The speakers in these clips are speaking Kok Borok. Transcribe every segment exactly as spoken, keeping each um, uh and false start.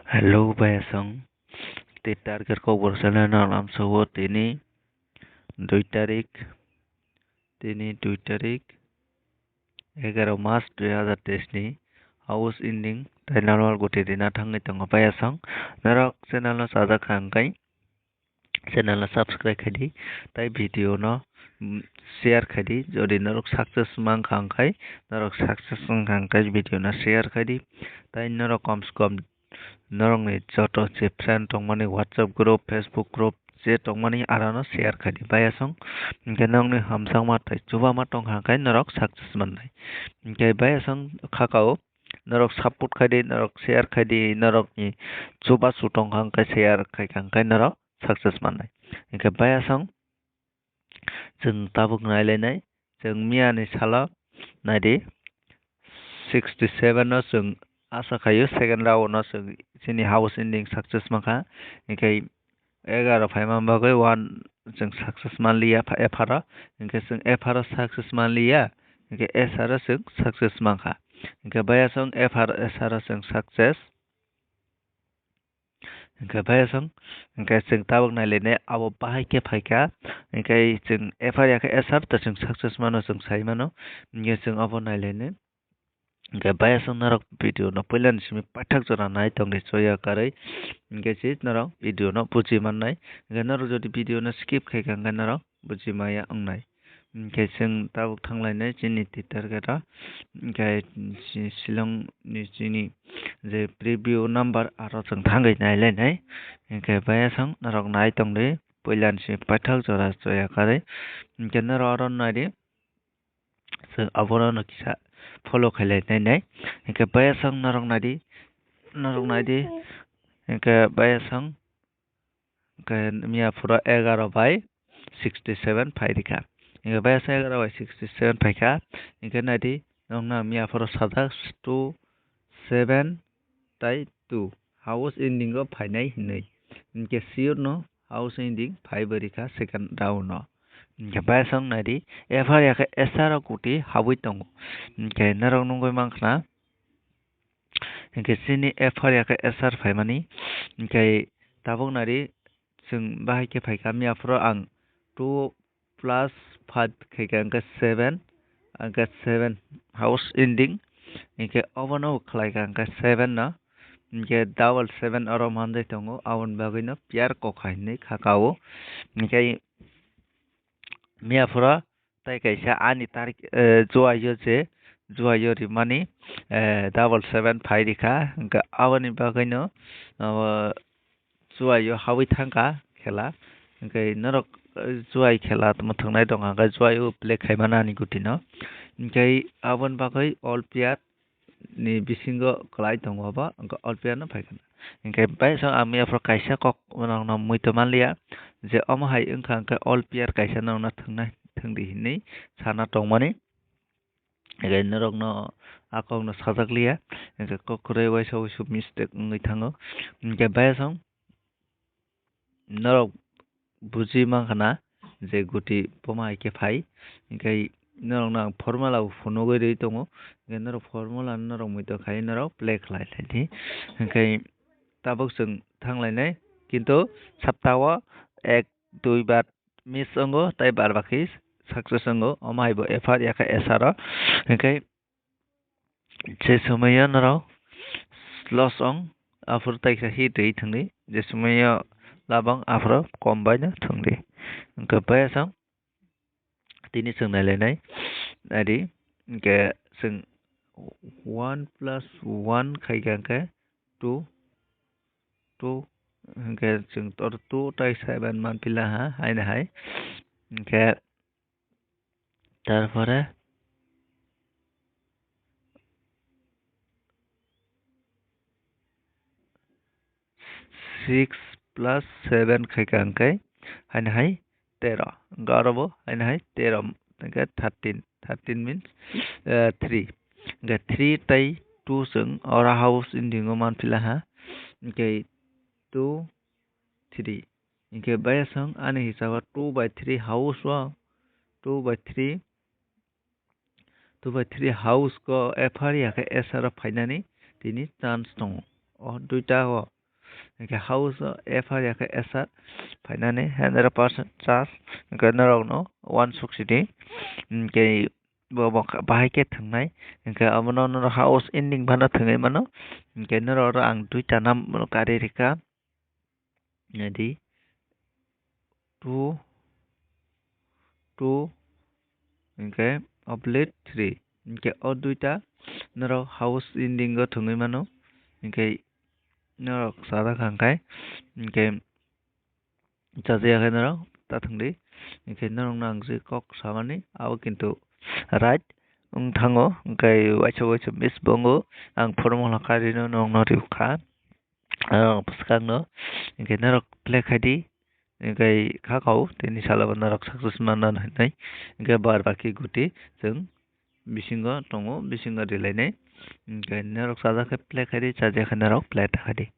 Hello, bayasong. Te target kokborok channel no lamsao tini dui tarik, tini dui tarik, egaro mas dui hazar teis ni house ending tai normal guti rina thangwi tongo bayasong. Norok channel no chajak kha hwnkhe channel no subscribe khai di, tai video no, mm, share khai di. Jodi norok success mankha hwnkhe, norok success wngkha hwnkhe video no share khai di. Tai norok kom se kom norokni joto je friend tongmani WhatsApp group, Facebook group je tongmani arano share khai di. Bayasong hwnkhe norokni hamjakma tai chubama tongkha hwnkhe norok success mannai. Hwnkhe bayasong khakao norok support khai di, norok share khai di, norokni chubachu tongkha hwnkhe share khaikha hwnkhe norok success mannai. Hwnkhe bayasong chwng tabuk nailainai, chwng miyani salo naidi sixty seven no chwng asa khaio second round no chwng chini house ending success mankha. Hwnkhe egaro phaima bagwi one chwng success manliya, epharo hwnkhe chwng epharo success manliya, hwnkhe esaro chwng success mankha. Hwnkhe bayasong epharo esaro chwng success. Hwnkhe bayasong, hwnkhe chwng tabuk nailainai abo bahai khe phaikha, hwnkhe chwng ephar ya khe esar ta chwng success mano chwng sai mano, hwnkhe chwng abo nailainai. Hwnkhe bayasong norok video no puilani simi paithak jora nai tongdi choya karwi, hwnkhe se norok video no buji mannai. Hwnkhe norok jodi video no skip khaikha hwnkhe norok buji maya wngnai. Hwnkhe chwng tabuk thanglainai chini Twitter gate o, hwnkhe si-, Shillong ni chini je preview number aro chwng thangwi nailainai. Hwnkhe bayasong norok nai tongdi, puilani simi paithak jora choya karwi. Hwnkhe norok aro naidi, chwng abono no kisa follow khailai nainai. Hwnkhe bayasong norok naidi, norok naidi, hwnkhe bayasong hwnkhe miya phuru egaro bai sixty seven phai rikha. Hwnkhe bayasong egaro bai sixty seven phaikha. Hwnkhe naidi, nokna miya phuru sajak two seven tai two house ending o phainai hinwi. Hwnkhe sure no house ending phai bo rikha second round o. Hwnkhe bayasong naidi, ephar ya khe esar o kuti habwi tongo. Hwnkhe norok nugwi mankha na, hwnkhe chini ephar ya khe esar phaimani, hwnkhe tabuk nari chwng bahai khe phaikha, miya phuru ang two plus five khaikha, hwnkhe seven, hwnkhe seven house ending, hwnkhe obono khlaikha hwnkhe seven no, hwnkhe double seven oro manjai tongo, aboni bagwino pair kokha hinwi khakao, hwnkhe miya phuru tai kaisa ani tarik, eh, juaio je, juaio rimani, eh, double seven phai rikha, hwnkhe aboni bagwino, o, juaio habwi thangkha khela, hwnkhe norok, eh, juai khela tongma thwngnai tongkha, hwnkhe juaio play khaimani ani gutino, hwnkhe aboni bagwi all player ni bisingo kwlai tongo bo, hwnkhe all player no phaikha. Hwnkhe bayasong ang miya phuru kaisa kok norokno muitu manliya, je omo hai wngkha hwnkhe all player kaisa norokno thwngnai, thwngdi hinwi sana tongmani. Hwnkhe norokno a kokno sajak liya, hwnkhe kok kwrwi uaisa uisu mistake wngwi thango. Hwnkhe bayasong norok buji mankha na je guti boma hai khe phai, hwnkhe norokno ang formula bo phunugwi rwi tongo, hwnkhe norok formula no norok muitu khai norok play khlai lai di, hwnkhe tabuk chwng thanglainai, kintu saptao ek dui bar miss wngo, tai bar bakhe success wngo, omo hai bo ephar ya khe esar o, hwnkhe je somoio norok loss ong, aphuru tai kisa hit rwi thwngdi, je somoio labang aphuru kom bai no thwngdi. Hwnkhe bayasong tini chwng nailainai, naidi, hwnkhe chwng one plus one khaikha hwnkhe two, two, hwnkhe chwng tor two tai seven manpila ha, haino hai, hwnkhe tarpore six plus seven khaikha hwnkhe haino hai tero, hwnkhe aro bo haino hai tero, hwnkhe thirteen, thirteen means, eh, three, hwnkhe three tai two chwng oro house ending o manpila ha, hwnkhe two, three, hwnkhe bayasong ani hisabo two by three house o, two by three, two by three house ko ephar ya khe esar o phainani tini chance tongo. O duita o Hinkhe house o F R ya khe S R phainani hundred percent charge, hinkhe norokno uansuk sidi. Hinkhe bo, bo bahai khe thwngnai, hinkhe abono norok house ending phano thwngwi mano. Hinkhe norok oro ang duita nam kari rikha. Naidi, two, two, hinkhe oblique three. Hinkhe o duita norok house ending o thwngwi mano. Hinkhe norok chajak kha hinkhe, hinkhe chajak ya khe norok ta thwngdi. Hinkhe norokno ang je kok samani, abo kintu right wng thango. Hinkhe waisa waisa miss bo wngo, ang formula karino norokno rikha. Ah, bwskangno hinkhe norok play khaidi, hinkhe kha kau tini salo bo norok success manna hinwi, hinkhe bar baki guti chwng bisingo tongo, bisingo rilainai. Hinkhe norok chajak khe play khaidi, chajak khe norok play ta khaidi.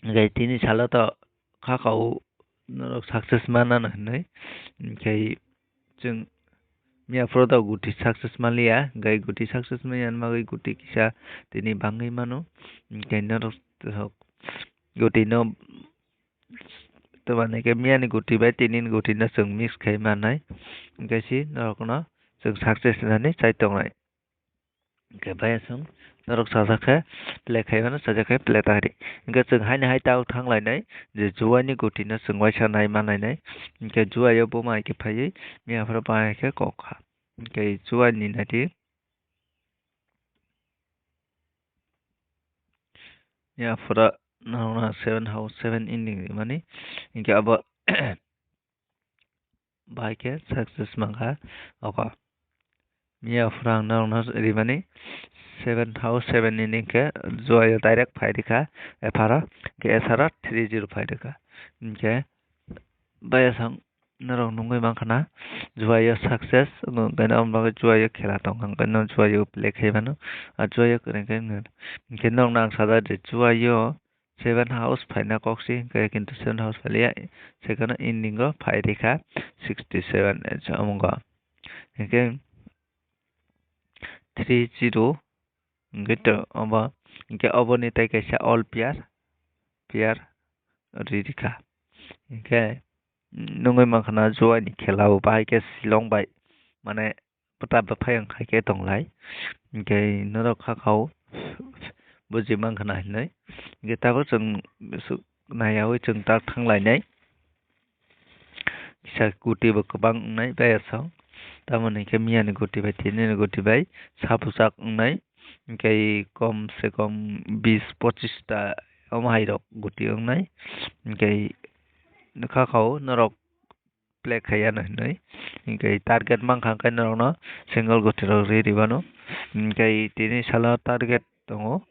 Hinkhe tini salo to kha kau norok success manna hinwi, hinkhe chwng miya phuru to guti success manliya, hinkhe guti success manliya bagwi guti kisa tini bangwi mano, hinkhe norok guti no, tamani khe miyani guti bai tinini guti no chwng mix khai mannai, hinkhe si norokno chwng success hinani chai tongnai. Hinkhe bayasong norok sajak khe play khai mano, sajak khe play ta di. Hinkhe chwng haino hai ta thang lainai je juaini guti no chwng waisa nai ma nainai. Hinkhe juaio buma hai khe phaiwi miya phuru bahai khe kok kha. Hinkhe juaini naidi. Miya phuru norokno seven house seven ending rimani. Hinkhe abo bahai khe success mankha. Oko miya phuru ang norokno rimani seven house seven ending khe juaio direct phai rikha F R o, hinkhe S R o three zero phai rikha. Hinkhe bayasong norok nugwi mankha na juaio success wngkha, omo bagwi juaio khela tongkha, hinkhe no juaio play khai mano. A juaio kwrwngkhe wngkha, hinkhe norokno ang sajak je juaio seven house phaina kok si, hinkhe kintu seven house phailiya, sekheno ending o phai rikha sixty seven omo wngkha. Hinkhe three zero, hinkhe to obo, hinkhe oboni tei kaisa all pair, pair ri rikha. Hinkhe nugwi mankha na juaini khela o bahai khe Shillong bai, mane, pota bwphai wng khai khe tonglai. Hinkhe norok kha kha o buji mankha na hinwi. Hinkhe tabuk chwng naiyaui chwng tak thang lainai. Kisa guti bo kwbang wngnai bayasong. Tamoni hinkhe miyani guti bai tinini guti bai sabuchak wngnai. Hinkhe kom se kom bis pochis ta omo hai rok guti wngnai. Hinkhe kha kha o norok play khai ya no hinwi. Hinkhe target mankha hinkhe norokno single guti rok ri ribano. Hinkhe tini salo target tongo.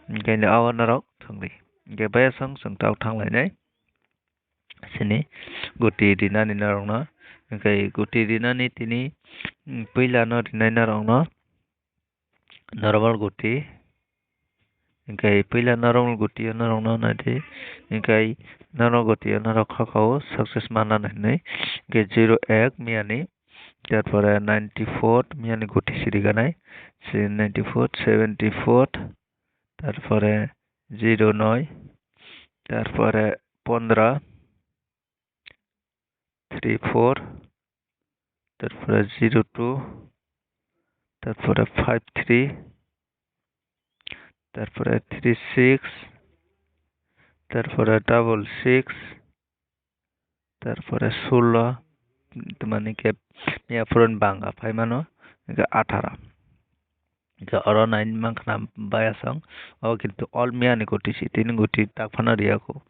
Hinkhe abo norok thwngdi. Hinkhe bayasong chwng tok thang lainai. Sini guti rinani norokno. Hinkhe guti rinani tini, mm, puila no rinai norokno. Normal guti, hinkhe puila normal guti o norokno naidi, hinkhe normal guti o norok kha kha o success manna hinwi, hinkhe zero ek miyani, tarpore ninety four miyani guti siri ganai, se ninety four, seventy four, tarpore zero noi, tarpore pondro, three four, tarpore zero two, tarpore five three, tarpore three six, tarpore double six, tarpore sullo, tamani khe miya phuruni banga phai mano, hinkhe atharo. Hinkhe oro nai mankha na bayasong, o kintu all miyani guti si, tini guti tak phano riya kho.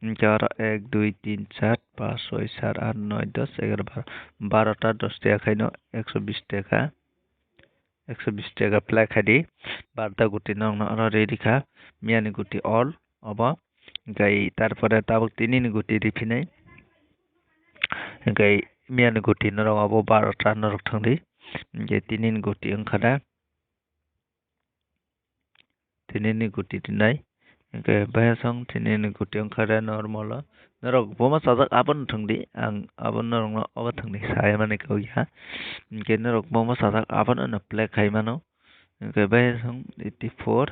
Hinkhe oro ek, dui, tin, char, panch, soi, sat, aat, noi, dos, egaroh, baro. Baro ta dos taka khaino ekso bis taka, ekso bis taka play khai di. Baro ta guti norokno oro ri rikha, miyani guti all obo. Hinkhe tarpore tabuk tinini guti riphinai. Hinkhe miyani guti norok abo baro ta norok thangdi. Hinkhe tinini guti wngkha da. Tinini guti rinai. Hinkhe bayasong tinini guti wngkha da normal o. Norok bomo sajak abono thangdi. Ang abo norokno obo thangdi saya mani kok ya. Hinkhe norok bomo sajak abono play khai mano. Hinkhe bayasong eighty four.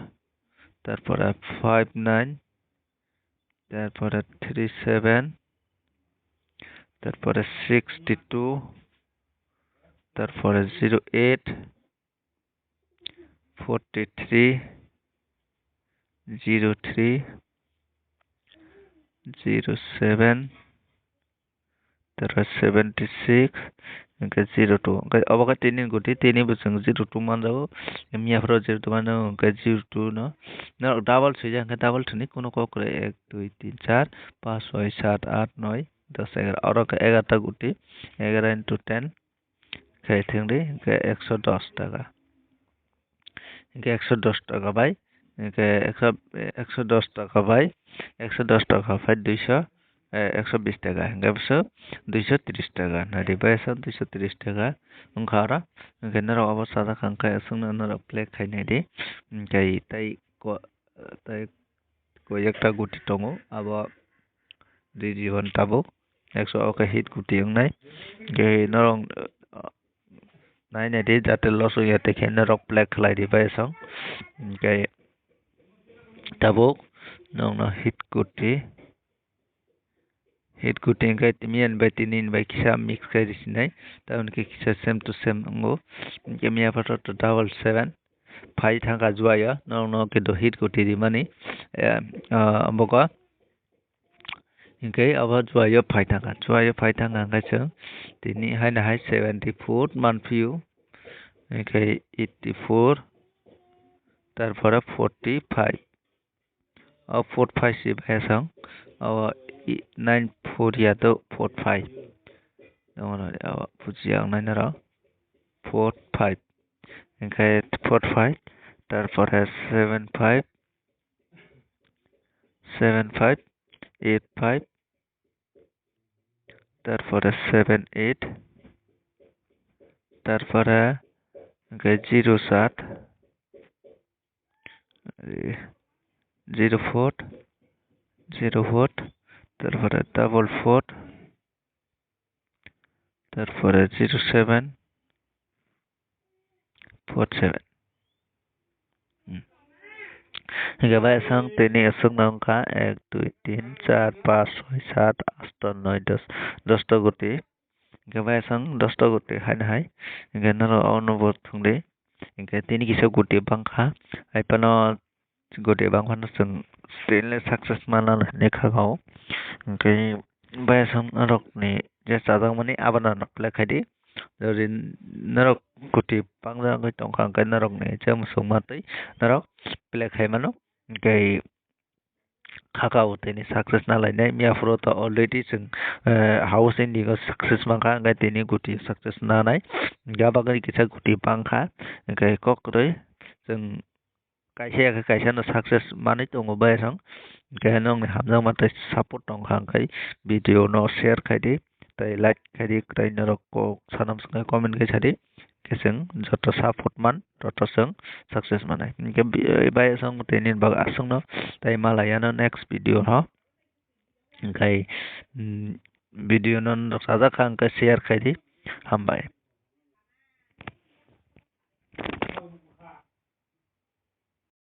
তারপরে five nine, তারপরে three seven, তারপরে sixty two, তারপরে zero eight, forty three, zero three, zero seven, তারপর seventy six, hwnkhe zero two. Hwnkhe obo khe tini guti, tini bo chwng zero two manjago. Miya phoro zero two manjago, hwnkhe zero two no. Norok double swijak hwnkhe double thwngni kuno kok kwrwi, ek, dui, tin, char, panch, choi, sat, aat, noi, dos, egaroh. Oro khe egaroh ta guti, egaroh into ten khe thwngdi, hwnkhe ekso dos taka. Hwnkhe ekso dos taka bai, hwnkhe ekso, ekso dos taka bai, ekso dos taka phai duiso, eh, ekso bis taka, hwnkhe bwswk duiso tris taka. Naidi bai aswk duiso tris taka wngkha oro. Hwnkhe norok obo chajak kha, hwnkhe aswkno norok play khai naidi. Hwnkhe tei ko-, tei koi ekta guti tongo, abo ri rihon tabuk. Ekso o khe hit guti wngnai. Hwnkhe norok, uh, nai naidi, jate loss wngya tei khe norok play khlai di bai song. Hwnkhe tabuk nokno hit guti, hit guti hwnkhe miya ni bai tini ni bai kisa mix khai rw sinai, tamoni khe kisa same to same wngo. Hwnkhe miya phatha to double seven phai thangkha juaio, norokno khe do hit guti rimani, eh, ah, bogo. Hwnkhe abo juaio phai thangkha, juaio phai thangkha hwnkhe chwng tini haino hai seventy four manphio, hwnkhe eighty four, tarpore forty five. O four five si bai song, o i-, nine four ya to four five. Tamo no, o buji ang nai naro. Four five. Hwnkhe four five, tarpore seven five, seven five, eight five, tarpore seven eight, tarpore hwnkhe zero sat, eh, zero four, zero four, tarpore double four, tarpore zero seven, four seven. Hmm. Hingke bai aswk tini aswk no wngkha ek, dui, tin, char, panch, soi, sat, asto, noi, dos, dosta guti. Hingke bai aswk dosta guti haino hai. Hingke norok abono bo thwngdi. Hingke tini kisa guti bangkha. Hai phano guti bangphano chwng tini le success manna hinwi kha o. Hingke bai aswk norokni je chajakmani abono play khaidi. Jodi norok guti bangjak wngwi tongkha, hwnkhe norokni je muchungma twi norok play khai mano. Hwnkhe kha o tini success na lainai. Miya phuru to already chwng, eh, house ending o success mankha, hwnkhe tini guti success nanai. Hwnkhe abagwi kisa guti bangkha, hwnkhe kok kwrwi chwng kaisa ya khe kaisa no success manwi tongo bai aswk. Hwnkhe nokni hamjakma tei support tongkha, hwnkhe video no share khaidi tei like khaidi, tei norok kok sanam swknai comment khe sadi. Khe chwng joto support man, joto chwng success manai. Hwnkhe bi-, bai aswk tini bagwi aswkno tei malai ano next video o. Hwnkhe, mm, video no norok sajak kha, hwnkhe share khaidi. Hambai.